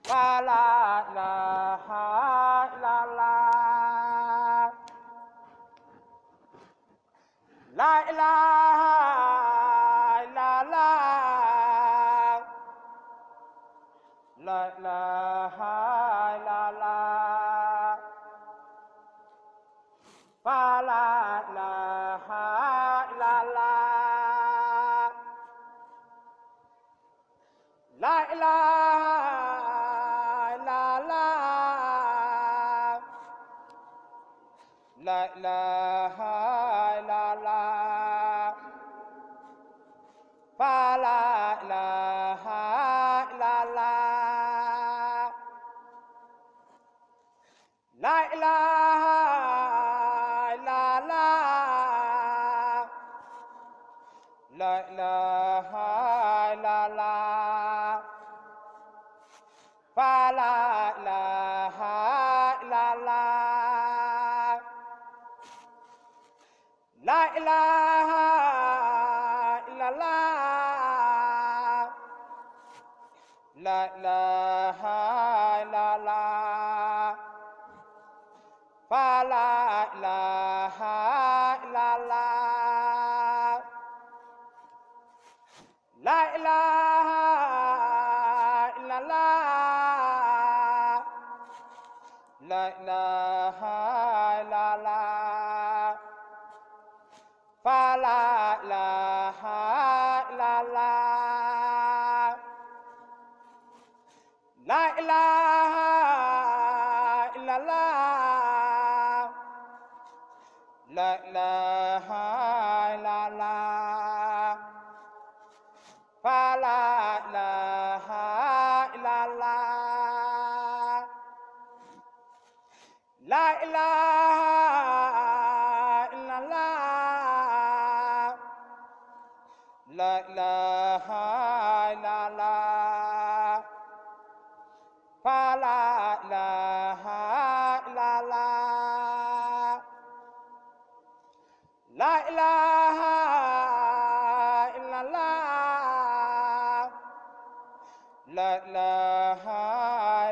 fa la ilaha illallah la ilaha illallah la ilaha illallah fa la ilaha illallah la ilaha illallah la ilaha illallah fa la ilaha illallah la ilaha illallah la ilaha illallah fa la ilaha illallah la ilaha illallah la ilaha illallah fa la ilaha illallah la ilaha illallah la ilaha illallah fa la ilaha illallah la ilaha illallah la ilaha illallah fa la ilaha illallah la ilaha illallah la ilaha illallah fa la ilaha illallah la ilaha illallah la ilaha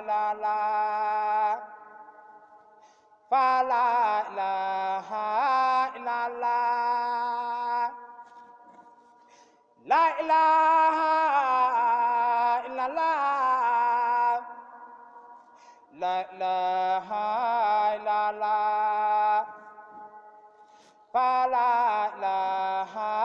illallah fa la ilaha illallah la ilaha illallah la ilaha illallah fa la ilaha